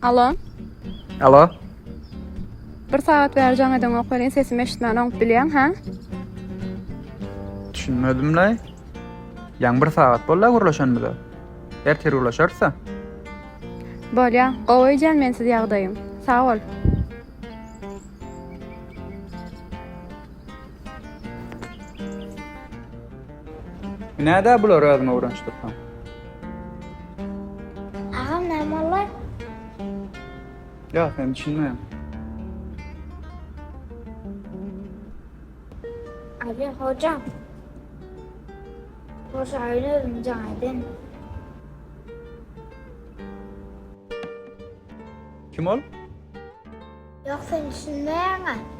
Alo. Alo. Bir sagat bäri jaň edeňok welin sesimi eşitmän oňup bilýäň, hä? Düşünmedim-laý. Ýaňy bir sagat boldy-a gürleşenimize. Ertir gürleşeris-ä. Bolýa, gowy öýdýän mensiz ýagdaýyň. Sag bol. Nädä bulary özüňe öwrenişdirseň? Agam näme boldy? Ýok, sen düşünmeýäň. Alo hojam. Hoja öýüne özüm jaň eden. Kim ol? Ýok sen düşünmeýäň-ä.